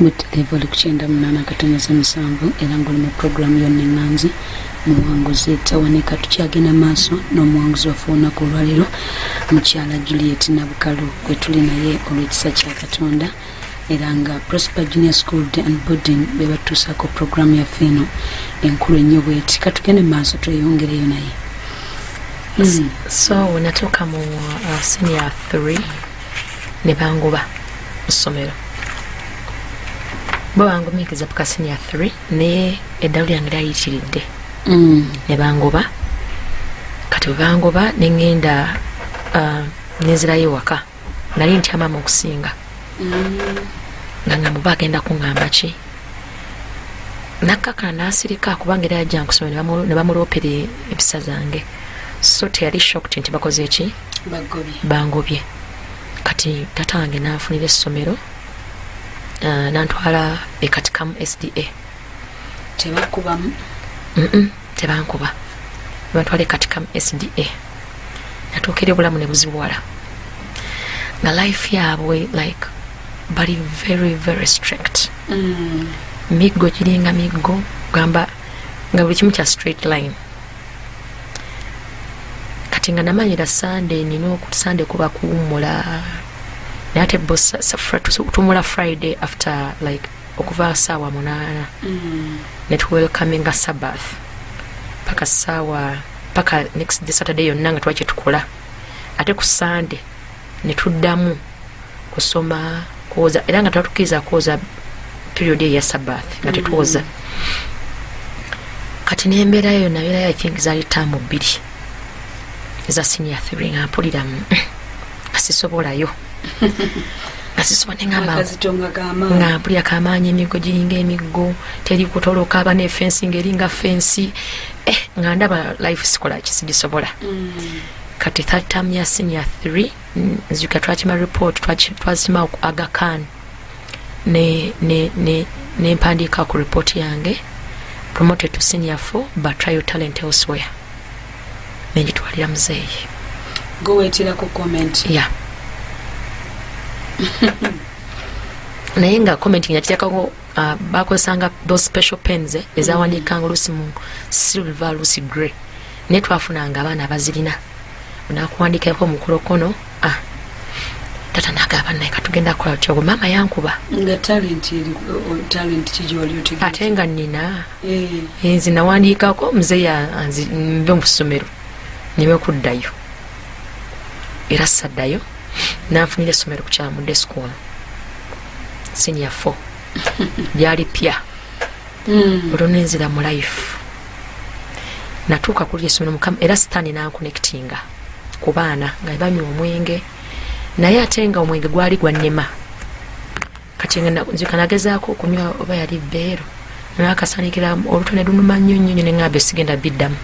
Mutereevu, oli ku 98.7 era ng'oli mu puroguramu yonna eŋŋanzi Muwanguzi Tawanika. Tukyagenda maaso n'omuwanguzi waffe olunaku olwaleero, mukyala Juliet Nabukalu, gwe tuli naye olw'ekisa kya Katonda, era nga Prosper Junior School Day and Boarding be batuusaako puroguramu yaffe eno enkulu ennyo bweti. Katugende maaso, tweyongereyo naye. So wenatuuka mu senior 3 ne bangoba mu ssomero. Bo bangumiikiriza paka senior 3, naye eddalu lyange lyayitiridde. Ne bangoba. Kati bwe bangoba neŋŋenda, nenzirayo ewaka. Nali ntya maama okusinga, nga ngamba oba agenda kuŋŋamba ki. Nakkakana n'asirika, kubanga era yajja nkusoma ne bamuloopera empisa zange, so teyali shocked nti bakoze eki. Bagobye. Bangobye. Kati tata wange nanfunira essomero, nantwala e Katikamu SDA. Tebakubamu? Tebankuba. Bantwala e Katikamu SDA. Natuuka eri, obulamu ne buzibuwala, nga life yaabwe like bali very very strict. Miggo giringa miggo, gamba nga buli kimu kya straight line. Kati nga namanyira Sunday nina Sunday kuba kuwummula, naye ate bo tuwummula Friday after like okuva saawa 8 netuwelcominga Sabbath paka saawa paka next day Saturday yonna nga twaki tukola. Ate ku Sunday netuddamu kusoma, kwoza, era nga twatukkiriza kwoza period eyo ya Sabbath, nga tetwoza. Kati nembeerayo, nabeerayo I think zaali taamu 2 eza senior 3, nga mpulira nga sisobolayo, nga sisobola, neŋamba Akazitonga k'amaanyi. Nga mpulira kamaanyi, emiggo giringa emiggo, teri kutoloka, aba ne fensi ngaeringa fensi, nga ndaba life sikola kisigisobola. Kati third term ya senior 3, nzijukira twakima report, twazima ku Aga Khan, ne nempandiika ku report yange, "Promoted to senior 4, but try your talent elsewhere." Nengitwalira muzeeyi. Gweweeterako comment? Ya, naye nga comment nakitekako, bakozesanga those special pens, ezawandikanga oluusi mu silver, lusi grey, naye twafunanga abaana abazirina nakuwandikako mukulokono. Ah, tata nagamba, "Naye katugenda kukola tutya?" Ogwo maama yankuba. Nga talent eri talent ki gyewali otegeeza? Ate nga nina. Nze nawandiikako muzeeyi nve mu ssomero neme kuddayo, era saddayo. Nanfunira essomero ku Kyamudde School senior 4, lyali pya. Olwo nenzira mu life. Natuuka kuli essomero, Mukama era sitaani nanconnectinga ku baana nga banywa omwenge, naye ate nga omwenge gwali gwannema. Kati nga nzika nagezaako okunywa, oba yali beero, nakasanikira olutwe ne lunuma nnyo nnyo nnyo, neŋŋamba esigenda biddamu.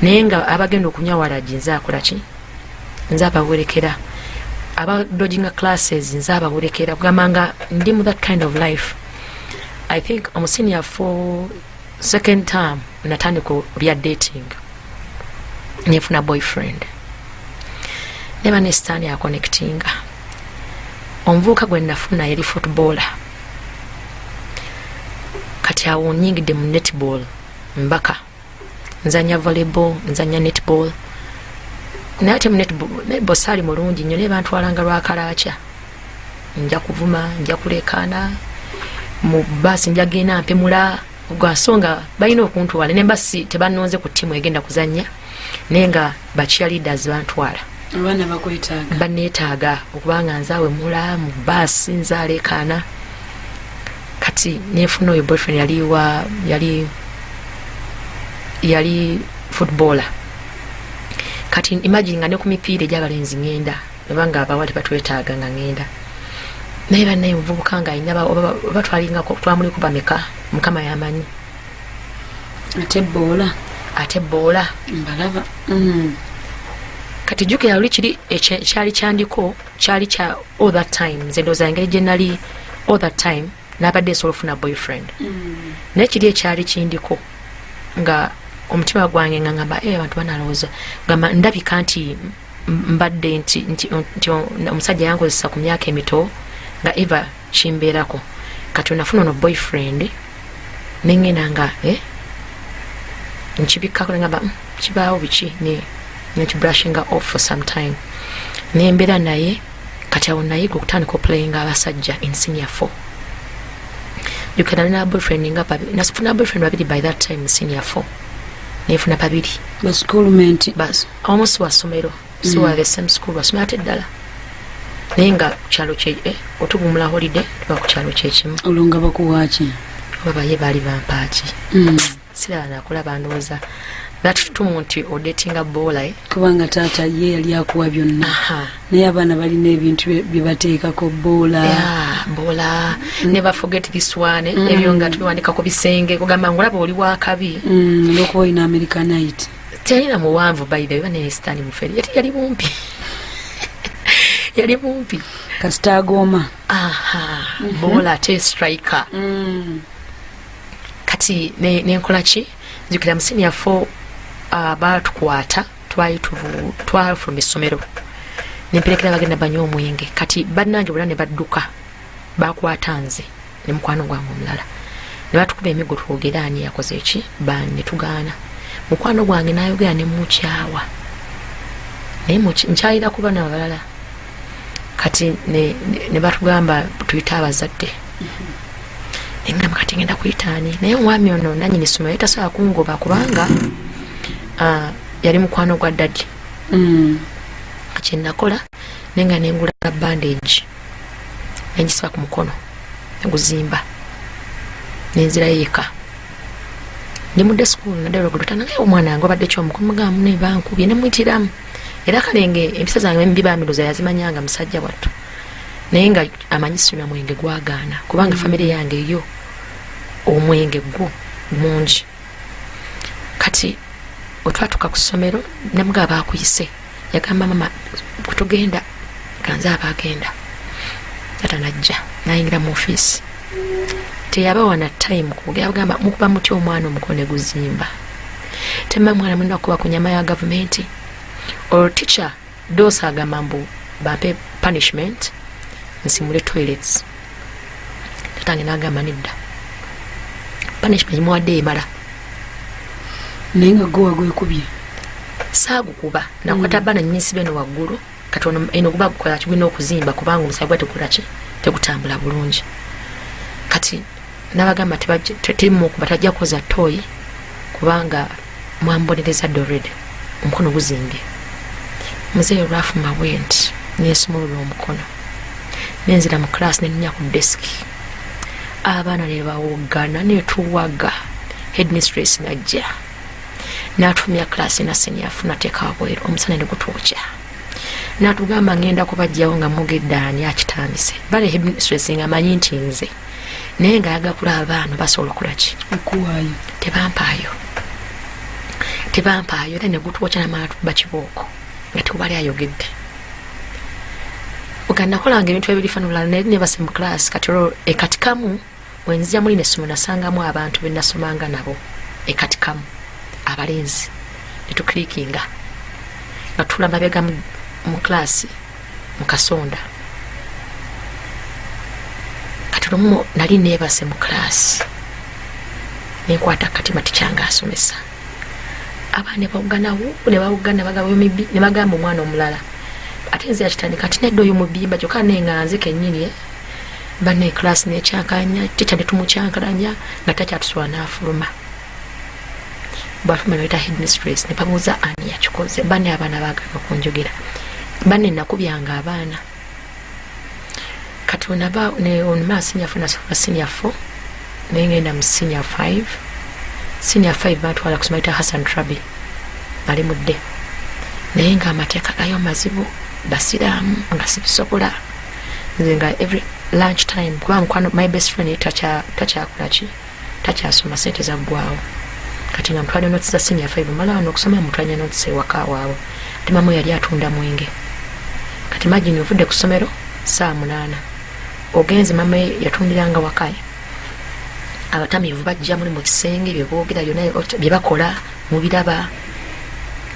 Naye nga abagenda okunywa walagi nze akola ki? Nze abawerekera. Abadodginga classes nze abawerekera. Kugamba nga ndi mu that kind of life. I think omu senior 4 second term natandika bya dating, nefuna boyfriend, neba ne sitaani aconnectinga. Omuvubuka gwe nafuna yali footballer. Kati awo nyingidde mu netball, mbaka nzanya volleyball, nzanya netball, naye ate mu netball saali mulungi nnyo, naye bantwalanga lwakalakya. Nja kuvuma, nja kulekaana mu baasi, njagenda mpemula gwansonga balina okuntwala, nemba si tebanonze ku ttiimu egenda kuzanya, naye nga ba cheerleaders bantwala. Abaana bakwetaaga. Baneetaaga okubanga nzaawemula mu baasi, nzaleekaana. Kati nenfuna oyo boyfriend, yali wa yali footballer. Kati imagine nga ne ku mipiira egy'abalenzi ŋŋenda, obanga abawala tebatwetaaga, nga ŋŋenda. Naye bannaye omuvubuka nga alina oba twalingako twamuliko bameka, Mukama yamanyi. Ate boola. Ate boola. Mbalaba. Kati jjukira luli kiri kyali kyandiko, kyali kya all that time. Nze ndowooza engeri gye nali all that time nabadde nsobola okufuna boyfriend, naye kiri ekyali kindiko nga omutima gwange nga ngamba, "Eh, abantu banalowooza gamba ndabika nti mbadde nti omusajja yankozesa ku myaka emito." Nga eva kimbeerako. Kati onafuna ono boyfriend nengenda nga nkibikkako nengamba kibaawo biki, nekibrushing off for some time, nembeera naye. Kati awo nayiga okutandika oplayinga abasajja in senior 4. Jukira nalina boyfriend nga babiri, nafuna boyfriend babiri by that time senior 4, nefuna babiri. Ba schoolmate? Bas omu si wa ssomero, si wa the same school, wasomero ate ddala, naye nga ku kyalo kye otuwummula holiday tuba ku kyalo kyekimu. Olwo nga bakuwaaki? Oba baye baali bampaaki. Siraba nakulaba, ndowooza natutumu nti odatinga boola. Kubanga taata ye yali akuwa byonna. Naye abaana balina ebintu bye bateekako boola. Yeah, boola, never forget this one. Ebyo nga tubiwandika ku bisenge, kugamba ngulaba oli wakabi. Olwokuba olina americanite. Teyalina muwanvu, by the way, banene sitaani mufere, yati yali mumpi, yali mumpi. Kasita agooma. Aha, boola ate striker. Kati nenkola ki, nzijukira mu senior 4 baatukwata, twali twafuluma essomero, nemperekera bagenda banywa omwenge. Kati bannange bonna ne badduka, bakwata nze ne mukwano gwange omulala ne batukuba emigo, twogere ani yakoze eki, ne tugaana. Mukwano gwange nayogera ne mukyawa, naye nkyayira ku bana abalala. Kati ne batugamba tuyite abazadde. Nengamba kati ngenda kuyita ani? Naye omwami ono nanyini ssomero yali tasobola kungoba kubanga yali mukwano gwa daddy. Kyenakola nenga nengula bandage, nengisiba ku mukono neguzimba, nenzirayo eka. Ndi mudde school, nadde olwegulutana naye omwana wange obadde kyomukono, mugamba mune bankubye, nemuyitiramu. Era kalenge empisa zange embi bamiruza yazimanyanga musajja wattu, naye nga amanyi sinywa mwenge gwagaana kubanga famire yange yo omwenge gwo mungi. Kati otwatuka ku ssomero nemugaba bakuyise, yagamba mama kutugenda ganze abagenda. Tata najja nayingira mu ofiisi, teyabawa na time kwogera, bagamba mukuba mutya omwana omukono ne guzimba, tema mwana mwenda kuba ku nyama ya gavumenti. Olwo teacher Dosa agamba mbu bampe punishment nsimule toilets. Tatange n'agamba nedda, punishment muwadde emala. Naye nga gwe wagwekubye? Saagukuba, nakwata bana nyinsi beno waggulu. Kati ono eno guba gukola ki, gulina okuzimba kubanga omusaayi gwa tegukola ki, tegutambula bulungi. Kati nabagamba temukuba, tajja kwoza toyi kubanga mwambonereza dda already, omukono guzimbye. Muzeeyi olwafuma bwe nti nensumulula omukono, nenzira mu class, neninya ku deski, abaana ne bawoggana netuwaga. Headmistress najja n'atufumya class na senior four, nateeka wabweru, omusana ne gutwokya. N'atugamba ngenda kubajjawo nga mugedde ani akitandise. Bale headmistress nga amanyi nti nze, naye nga ayagala kulaba abaana basobola okukola ki, okuwaayo. Tebampaayo, tebampaayo, era ne gutwokya, namala tukuba kibooko nga tewali ayogedde. Oga nakolanga ebintu ebirifanulala naye nebase mu class. Kati olwo ekatikamu wenzija muli nessomo, nasangamu abantu be nasomanga nabo ekatikamu, abalenzi, netukirikinga nga tutula mabega mu class mu kasonda. Kati lumu nali neebase mu class, nenkwata katima tikyange asomesa, abaana ne bawugana ne bawugana, bagamba oyo mubbi, ne bagamba omwana omulala ate nze yakitandika ati nedda oyo mubimba, kyokka nenga nze kennyini. Banne class nekyankanya, teacher netumukyankalanya nga takyatusula, n'afuluma. Bwafuluma nayita headmistress ne babuuza ani yakikoze. Banne abaana baagala okunjogera, banne nakubyanga abaana. Kati onaba onima senior four, nasoma senior four, nengenda mu senior five. Senior five bantwala kusoma ita Hassan Trabi, nali mudde, naye nga amateeka gayo mazibu, basiraamu, nga sibisobola nze. Nga every lunch time, kuba mukwano my best friend ye takyakola ki, takyasoma, sente zaggwawo. Kati nga mutwale notes za senior five, mala wano okusoma, mutwale notes ewaka waabwe. Ate mama yali atunda mwenge. Kati imagine ovudde ku ssomero saa 8, ogenze, mama yatundiranga waka, abatamiivu bajja muli mu kisenge, byeboogera byonna bye bakola mubiraba.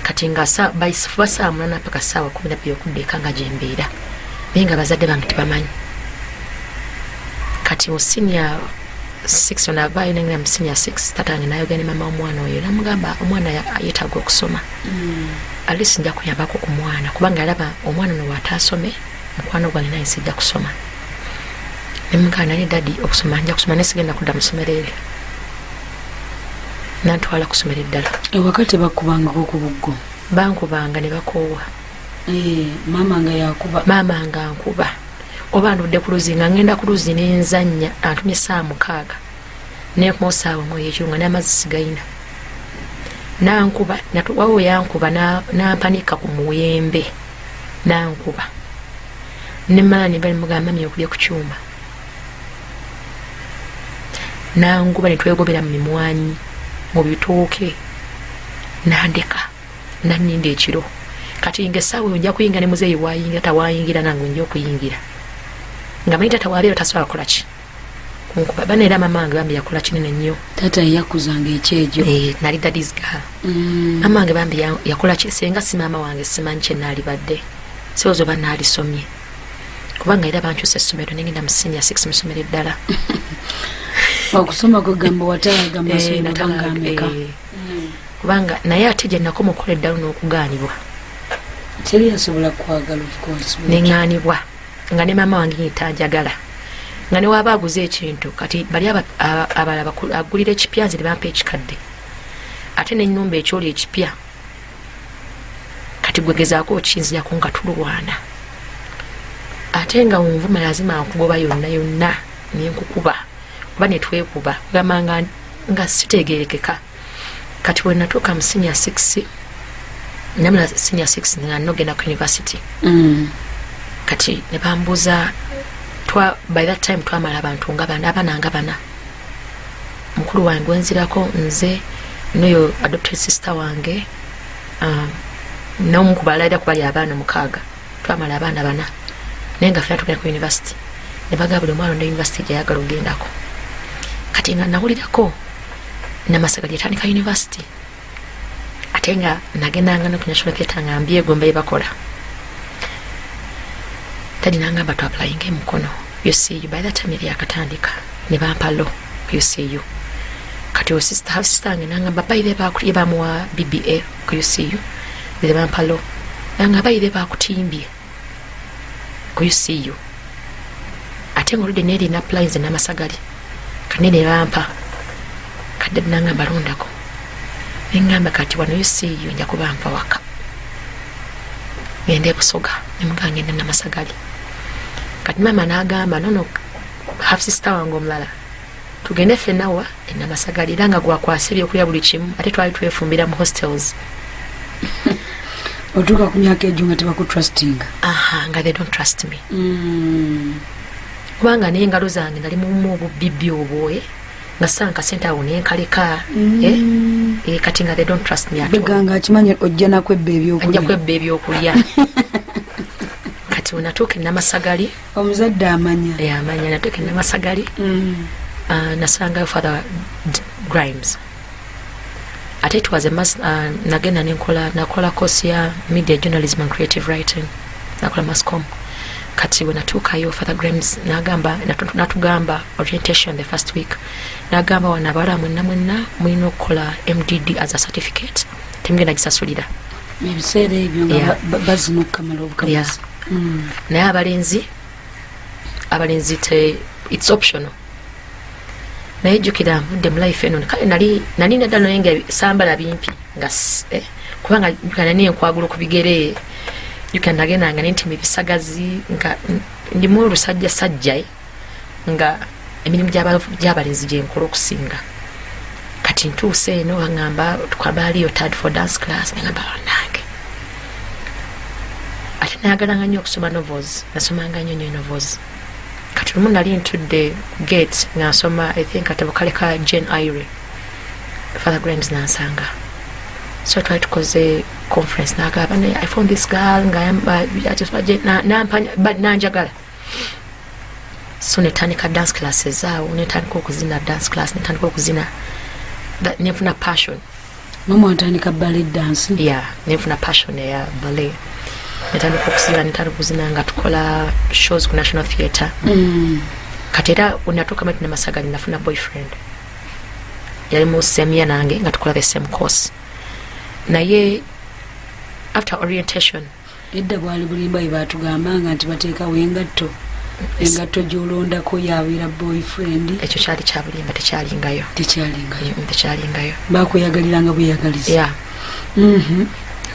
Kati nga fuba saa 8 paka saawa 12 okudda eka nga gyembeera, naye nga bazadde bange tebamanyi. Kati Kati mu senior 6 onavaayo nengenda mu senior 6, taata wange nayogera ne mama omwana oyo, namugamba omwana yeetaaga okusoma. At least nja kuyambako ku mwana, kubanga alaba omwana ono bw'ataasome, mukwano gwange naye sijja kusoma. Nemugamba, naye daddy, okusoma nja kusoma, naye sigenda kudda mu ssomero eryo. Nantwala kusomero eddala. Ewaka tebakubangako ku buggo? Bankubanga ne bakoowa. Eh, maama nga yakuba? Maama nga nkuba, oba ndudde ku luzzi, nga ngenda ku luzzi nenzannya, antumye 6:00, nenkumawo 1:00 eyekiro nga n'amazzi sigayina. Nankuba, wawo yankuba nampanika ku muyembe, nankuba nemala neva nemugamba, "Mami, okubye ku kyuma." Nanguba netwegobera mu mimwanyi, mu bitooke, nandeka naninda ekiro. Kati nga essaawa eyo nja kuyingira ne muzeeyi wayingira, tawayingira, nange nja okuyingira nga manyi tata wabeero tasobola kukola ki, kunkuba. Bana era mama wange bambi yakola kinene nnyo. Taata yeyakuzanga ekyejo? Eh, nali daddy's girl. Mama wange bambi yakola ki, senga si maama wange simanyi kye naalibadde, siwoza oba naalisomye, kubanga era bankyusa essomero nengenda mu senior 6 mu ssomero eddala. Okusoma kwegamba watalaga Eh, masomero natalaga, bangameka? eh, kubanga naye ate gye nakoma okukola eddalo n'okugaanibwa. Teri yasobola kwagala, of course. Neŋŋaanibwa nga ne maama wange ntanjagala, nga ne waaba aguze ekintu, kati bali abalala agulira ekipya, nze ne bampa ekikadde, ate nenyumba ekyoli ekipya. Kati gwegezaako okinziyako, nga tulwana, ate nga wonvuma lazima nkugoba yonna yonna, nenkukuba oba netwekuba, kugamba nga sitegerekeka. Kati bwe natuuka mu senior 6, namala senior 6 nga nogenda ku university. Kati ne bambuuza, by that time twamala abantu nga bana, abaana nga bana, mukulu wange wenzirako nze noyo adopted sister wange, n'omu ku balala kubali abaana 6, twamala abaana bana, naye nga fena tugenda ku university. Ne bagamba buli omwana onda university gyayagala ogendako. Kati nga nawulirako Namasagali yatandika university, ate nga nagendanga no ku National Theatre nga mbyegomba bye bakola. Daddy nangamba tu applyinga emukono UCU. By that time yali yakatandika, ne bampa law ku UCU. Kati o sister, half sister wange nangamba bayire bakulye, bamuwa BBA ku UCU, ne bampa law, nanga bayire bakutimbye ku UCU, ate nga oludde neeri napplyinze Namasagali kane ne bampa. Kati daddy nangamba londako, neŋŋamba kati wano UCU nja kuba nva waka ngenda ebusoga, nemugaa ngenda Namasagali. Kati maama n'agamba nono half sister wange omulala tugende ffenna eNamasagali, era nga gwakwasa ebyokulya buli kimu, ate twali twefumbira mu hostels. Otuuka ku myaka egyo nga tebakutrustinga. Aha, nga they don't trust me. Kubanga n'engalo zange nali mumu obubibbi obwo, nga sanka sente awo nenkaleka, eh? Eh, kati nga they don't trust me at all. Beganga akimanyi ojja nakwebba Ajja ebyokulya. Kwebba ebyokulya. Kati wenatuuka eNamasagali, Omuzadde amanya. Amanya. Natuuka eNamasagali, nasangayo Father Grimes, ate it was a nagenda nenkola, nakola course ya media journalism and creative writing, nakola masscom. Kati bwe natuukayo, Father Grimes nagamba, natugamba orientation the first week, nagamba wano abawala mwenna mwenna mulina okukola MDD as a certificate, temugenda gisasulira. Ebiseera ebyo nga bazina okukamala obukamasi. Naye abalenzi te it's optional. Naye jjukira nvudde mu life eno, kale nali naddala, naye nga sambala bimpi nga kubanga jjukira nali enkwagula ku bigere, jjukira nagendanga nentima ebisagazi nga ndimu olusajja sajja, nga emirimu gy'abalenzi gyenkola okusinga. Kati ntuuse eno, baŋŋamba twambala leotard for dance class, neŋŋamba bannange, ate nayagalanga nnyo okusoma novels, nasomanga nnyo nnyo novels. Kati lumu nali ntudde gate nga nsoma, I think katabo kale ka Jane Eyre, Father Grimes nansanga. So twali tukoze conference, nagamba, "I found this girl nga nanjagala." So netandika dance classes awo, netandika okuzina dance class, netandika okuzina, nenfuna passion. Mama watandika ballet dance? Yeah, nenfuna passion eya ballet, netandika okuzina, netandika okuzina nga tukola shows ku National Theatre. Kati era wenatuuka mati Namasagali, nafuna boyfriend, yali mu same year nange, nga tukola the same course. Naye after orientation, Edda bwali bulimba bwe batugambanga nti bateekawo engatto, engatto gy'olondako yabeera boyfriend. Ekyo kyali kyabulimba, tekyalingayo. Tekyalingayo? Tekyalingayo. Bakweyagaliranga bweyagaliza? Yeah.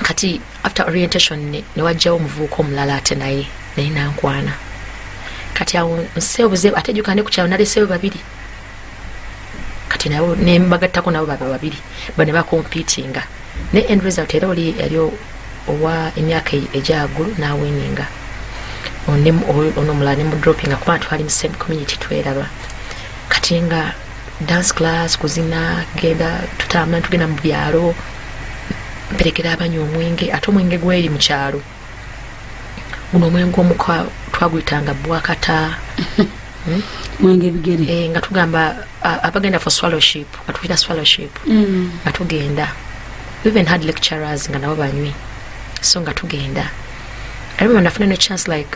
Kati after orientation ne wajjawo omuvubuka omulala, ate naye nankwana. Kati awo nse obuzibu, ate jjuka ne ku kyalo naleseeyo babiri. Kati nabo nembagattako, nabo baba babiri, bane bacompetinga, ne end result era oli yali owa emyaka egyawaggulu nawininga. Ono omulala nemudropinga, kuba twali mu same community, tweraba. Kati nga dance class, kuzina, genda tutambula, tugenda mu byalo, mperekera abanywa omwenge. Ate omwenge gweri mu kyalo guno, omwenge omuka twaguyitanga bwakata. Mwenge bigere. E, nga tugamba abagenda for swallowship, nga tuyita swallowship. Nga tugenda. We even had lecturers nga nabo banywi, so nga tugenda. I remember nafuna ne chance, like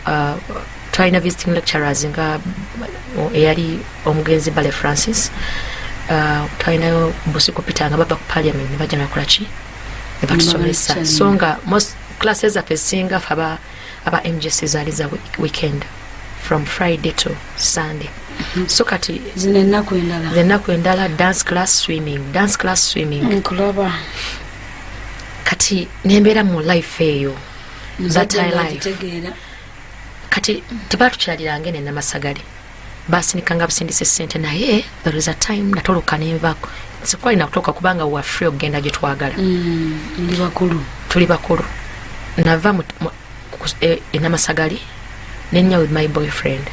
twalina visiting lecturers nga eyali omugenzi Bale Francis, twalinayo Busiku Peter, nga bava ku parliament ne bajja nakolaki, ne batusomesa. Lecturing. So nga most classes zaffe ezisinga fe aba MGC zaali za weekend, from Friday to Sunday. So kati Zino ennaku endala? Ennaku endala dance class, swimming, dance class, swimming. Nkulaba. Kati nembeera mu life eyo, that Muzadde high life. Ng'agitegeera. Kati tebatukyaliranga ene Namasagali, basinikanga busindisa esente. Naye there is a time natoloka nenvaako. Sikwalina kutoka kubanga wa free okugenda gye twagala. Ndi bakulu. Tuli bakulu. Nava e Namasagali nenya with my boyfriend,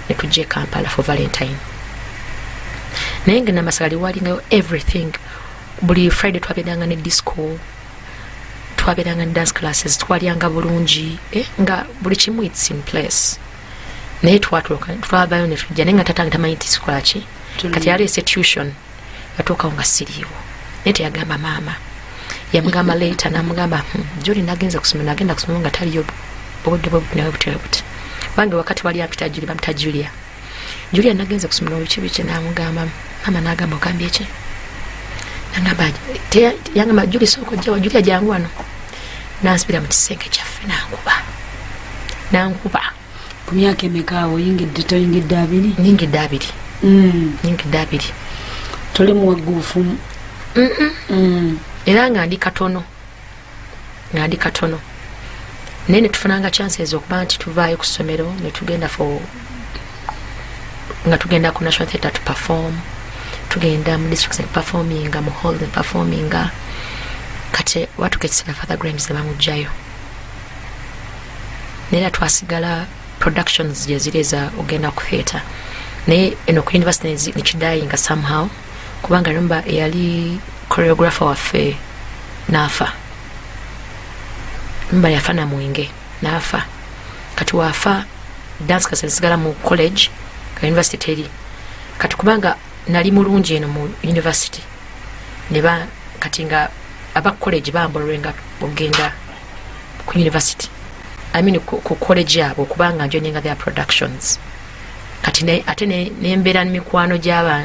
netujja e Kampala for Valentine. Naye nga Namasagali walingayo everything. Buli Friday twabeeranga ne disco, twabeeranga ne dance classes, twalyanga bulungi, nga buli kimu it's in place. Naye twatuuka, twavayo netujja, naye nga tatange tamanyi nti sikolaki. Kati yaleese tuition, yatuukawo nga siriiwo, naye teyagamba maama, yamugamba later. Namugamba, Joli nagenza kusoma, nagenda kusoma nga taliyo obudde bwe buti, nawe buti buti." Bange wakati wali ampita Juli, bamuta Julia, "Julia, nagenza kusoma nobiki biki." Namugamba mama, nagamba, "Ogambye ki?" Nagamba, yangamba, "Juli, sooka ojjawa. Julia, jangu wano." Nansibira mu kisenge kyaffe, nankuba, nankuba. Ku myaka emeka awo oyingidde? Toyingidde 20? Nyingidde 20. Nyingidde 20. Toli muwagguufu? Era nga ndi katono, nga ndi katono, naye netufunanga chances okuba nti tuvaayo ku ssomero netugenda for, nga tugenda ku National Theatre to perform, tugenda mu districts ne performinga, mu hall ne performinga. Kati watuka ekiseera Father Grimes ne bamugjayo, naye era twasigala productions gyeziri eza ogenda ku theatre. Naye eno ku university nekidayinga somehow, kubanga remember eyali choreographer waffe naafa. Mba yafa namwenge, naafa. Kati waafa, dance class nsigala mu college, ka university teri. Kati kubanga nali mulungi eno mu university, neba kati nga aba college bambolwenga ogenda ku university, I mean ku college yabo, okubanga njoininga their productions. Kati ate nembeera nemikwano gyaba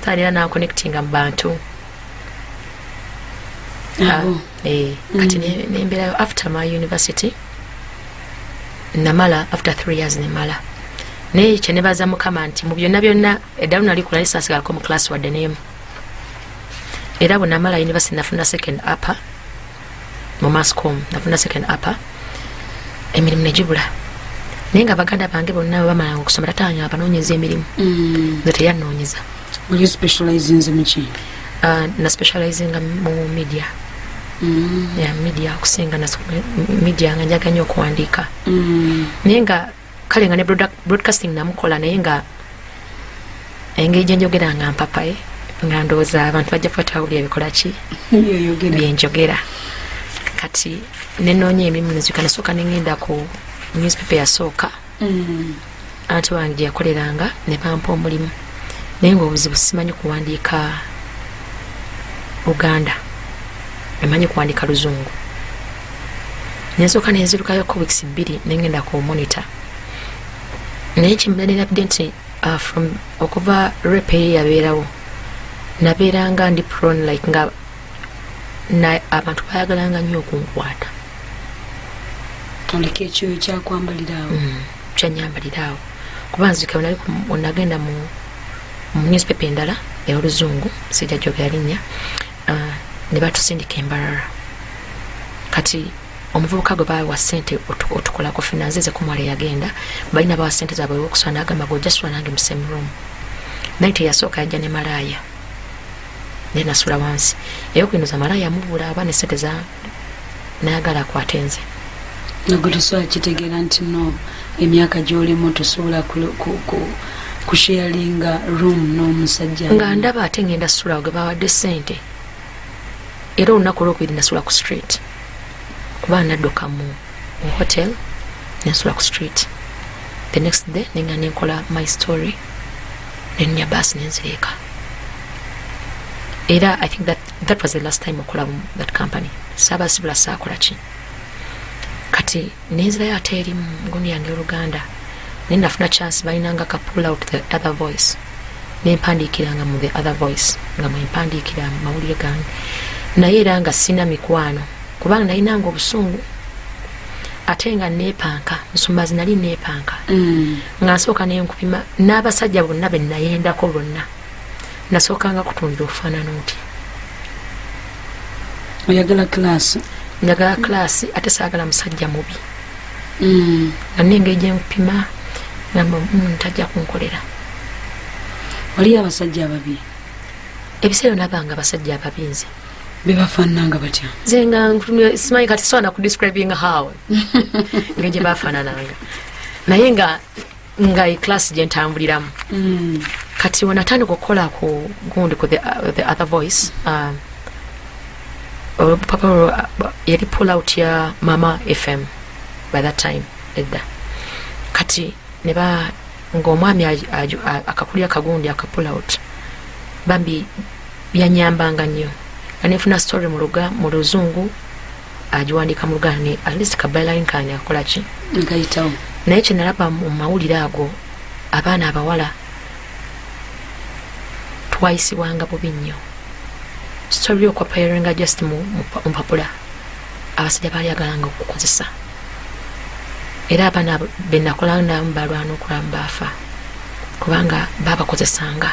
era nanconnectinga mu bantu. Abo. Kati nembeerayo after my university, namala after 3 years nemala. Naye kyenebaza Mukama nti mu byonna byonna eddalu nalikola, naye saasigalako mu class wadde n'emu. Era bwe namala university nafuna second upper mu masscom, nafuna second upper, emirimu negibula. Naye nga baganda bange bonna bwe bamalanga okusoma, tatanya abanoonyeza emirimu. Nze teyanoonyeza. Oli specializinze muki? Na specializinga mu media. Yeah, media okusinga na media, nga njaga nnyo okuwandiika. Naye nga kale nga ne broadcasting namukola, naye nga engeri gyenjogera nga mpapaye, nga ndowooza abantu bajja kuba tebawulira ebikola ki Byoyogera. byenjogera. Kati nenoonya emirimu nezika, nasooka nengenda ku newspaper yasooka anti wange gye yakoleranga, ne bampa omulimu. Naye nga obuzibu simanyi kuwandiika Luganda, emanyi kuwandiika Luzungu. Nensooka nenzirukayoko weeks 2, nengenda ku Monitor. Naye kyembanirabidde nti from okuva rape ye yabeerawo, nabeeranga ndi prone, like nga abantu bayagalanga nnyo okunkwata. Oleka ekyoyo kyakwambalira awo. Kyanyambalira awo, kuba nzika nali nagenda mu newspaper endala ey'oluzungu, sijja jogera linnya, ne batusindika embalala. Kati omuvubuka gwe bawa sente otukolako finance, ze kumwala yagenda, balina bawa sente zaabwe okusula, n'agamba gwe ojja sula nange mu same room. Naye teyasooka yajja ne malaaya, naye nasula wansi. Eyokuyinza malaaya mubula aba ne sente za nayagala akwate nze. Nagwe tosobola kitegeera nti no emyaka gy'olimu tosobola kusharinga room n'omusajja. Nga ndaba ate ngenda sula gwe bawadde sente. Era olunaku olwokubiri nasula ku street, kuba nadduka mu hotel nensula ku street. The next day nenga nenkola my story, nenya basi nenzireka. Era I think that was the last time okola mu that company. Saabasibula, saakola ki. Kati nenzirayo ate eri mu ngundi yange oluganda, naye nafuna chance, balinanga ka pull out The Other Voice, nempandiikiranga mu The Other Voice, nga mwempandiikira mu mawulire gange. Naye era nga sina mikwano, kubanga nalinanga obusungu ate nga neepanka. Musumbazi, nali neepanka. Nga nsooka nenkupima n'abasajja bonna be nayendako bonna, nasookanga kutundira obufaanana otya. Oyagala class. Njagala class, ate saagala musajja mubi. Nga nengeri gyenkupima ngamba, tajja kunkolera." Waliyo abasajja ababi? Ebiseera nabanga abasajja ababi nze. Bebafaanananga batya? Nze nga simanyi kati sobola kudescribing how engeri gye bafaanananga, naye nga eclass gye ntambuliramu. Kati wenatandika okukola ku gundi ku The Other Voice, olupapula yali pull out ya Mama FM by that time edda. Kati neba ngaomwami akakulira akagundi aka pull out, bambi byanyambanga nnyo, nga nenfuna story mu luzungu, agiwandiika mu luganda, ne at least ka byline kange akola ki. Nkayitawo. Naye kyenalaba mu mawulire ago, abaana abawala twayisibwanga bubi nnyo. Story okwapairinga just mu mpapula, abasajja baali agalanga okukozesa. Era abaana benakola namu balwana okulamu baafa kubanga babakozesanga.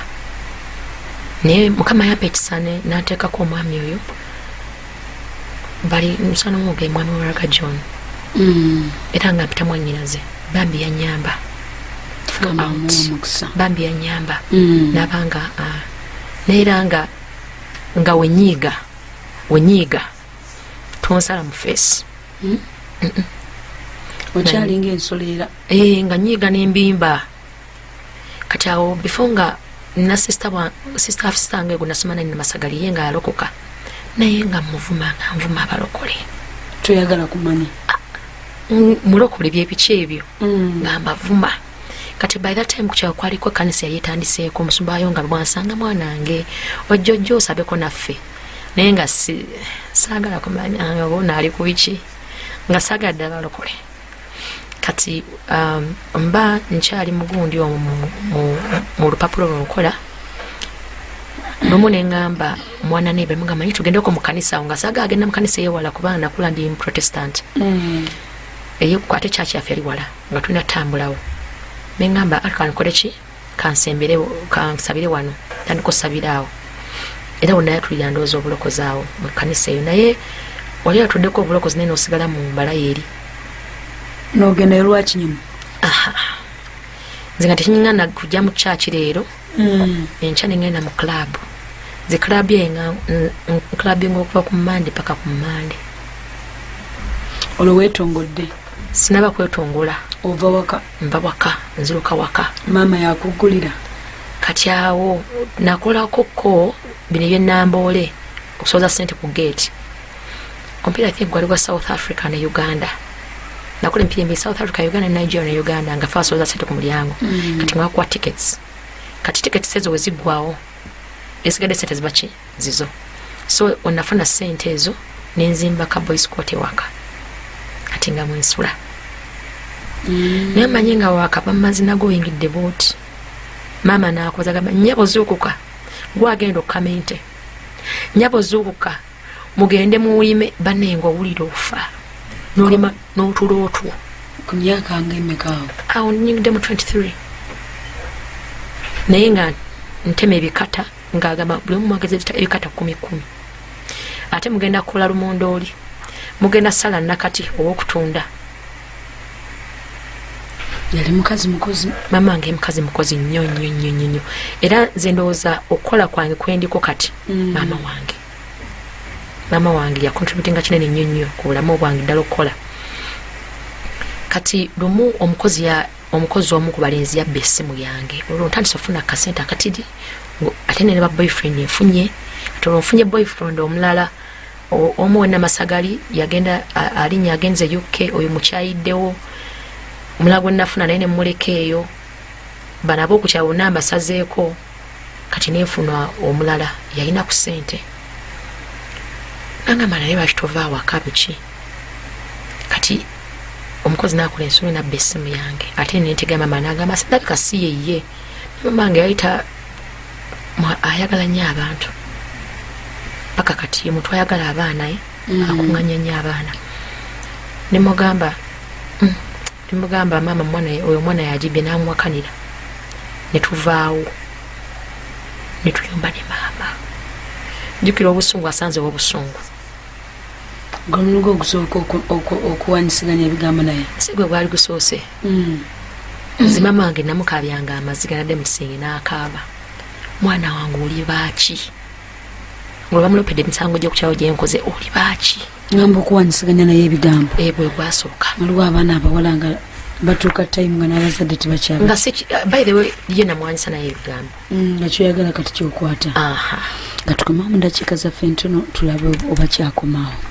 Naye Mukama yampa ekisa n'anteekako omwami oyo, bali musana mwoge, mwami Waraga John. Era nga mpita mwannyinaze, bambi yanyamba. Mukama amuwa omukisa. Bambi yanyamba. Nabanga naye era nga wenyiiga tonsala mu face. Okyalinga ensolo era. Eh, nga nyiiga nembimba. Kati awo before nga na sister wa sister, half sister wange gwe nasoma naye Namasagali, ye nga yalokoka, naye nga muvuma, nga nvuma abalokole. Toyagala kumanya. Mulokole byebiki ebyo. Nga mbavuma. Kati by that time kukyalo kwaliko ekkanisa yali etandiseeko, omusumba wayo nga bwansanga, "Mwanange, ojja ojja osabeko naffe," naye nga saagala kumanya nga bona ali ku biki, nga saagala ddala balokole. Kati mba nkyali mugundi omwo mu lupapula olwo nkola, lumu neŋŋamba mwana neighbour, mugamba manyi tugendeko mu kanisa awo, nga saagala agenda mu kanisa eyewala kubanga nakula ndi Protestant. Eyo ate kyaki yaffe yali wala, nga tulina tutambulawo. Neŋŋamba ati kankole ki, kansembere, kansabire wano, tandika osabira awo. Era wonna yatulira ndowooza obulokozi awo mu kanisa eyo, naye wali atuddeko obulokozi naye nosigala mu mbalayo eri. Nogendayo lwakinyuma? Aha, nze nga tekinyingana kujja mu kyaki leero, enkya nengenda mu club. Nze club ye nga clubbing okuva ku Mande paka ku Mande. Olwo weetongodde? Sinaba kwetongola. Ova waka? Nva waka, nziruka waka. Maama yakuggulira? Kati awo nakolako ko bino ebyenamboole, okusoboza sente ku gate. Omupiira I think gwali gwa South Africa ne Uganda. Nakola emipiira emibiri, South Africa, Uganda, Nigeria ne Uganda, nga fe asoboza sente ku mulyango. Kati nga bakuwa tickets. Kati tickets ezo weziggwawo, esigadde sente ziba ki zizo. So onafuna sente ezo nenzimba ka boys quarter ewaka, kati nga mwensula. Naye manye nga wakava mu mazina goyingidde bwoti, maama n'akoza gamba, "Nnyabo zuukuka, gwagenda okukama ente. Nnyabo zuukuka, mugende muwulime." Bannange, owulira ofa n'olima n'otulo otwo. Ku myaka nga emeka awo? Awo nyingidde mu 23, naye nga ntema ebikata, ng'agamba buli omu mwageza ebikata 10 10, ate mugenda kukola lumondooli, mugenda sala nakati ow'okutunda. Yali mukazi mukozi? Mama wange mukazi mukozi nnyo nnyo nnyo nnyo nnyo, era nze ndowooza okukola kwange kwendiko kati, maama wange, maama wange yacontributinga kinene nnyo nnyo ku bulamu bwange ddala okukola. Kati lumu omukozi ya omukozi omu ku balenzi yabba essimu yange. Olwo ntandise okufuna akasente akatiri, ate ne ba boyfriend nfunye. Kati olwo nfunye boyfriend omulala, omu weNamasagali yagenda alinnya agenze UK, oyo mukyayiddewo. Omulala gwe nafuna naye nemuleka eyo, bano ab'okukyalo bonna mbasazeeko. Kati nenfuna omulala yalina ku ssente, nangamba, "Naye lwaki tova awaka biki?" Kati omukozi nakola ensobi nabba essimu yange, ate nentega mama, nagamba ndabika si yeye. Mama wange yayita ayagala nnyo abantu, paka kati ye muntu ayagala abaana ye. Akuŋŋanya nnyo abaana. Nemugamba, nemugamba, "Maama, mwana oyo omwana yagibye." Namuwakanira, netuvaawo netuyomba ne maama. Jjukira obusungu, asanzewo obusungu. Gwe ogusooka okuwanyisiganya ebigambo naye? Si gwe gwali gusoose. Nze maama wange namukabyanga amaziga, nadde mu kisenge n'akaaba, "Mwana wange oli baaki?" Olwo bamulopedde emisango gyokukyawo gyenkoze, "Oli baaki?" Ngamba okuwanyisiganya naye ebigambo. E, bwe gwasooka. Waliwo abaana abawala nga batuuka time nga n'abazadde tebakyaba. Nga si by the way ye namwanyisa naye ebigambo. Nga kyoyagala kati kyokwata. Aha. Nga tukomawo mu dakiika zaffe ntono, tulabe oba kyakomaawo.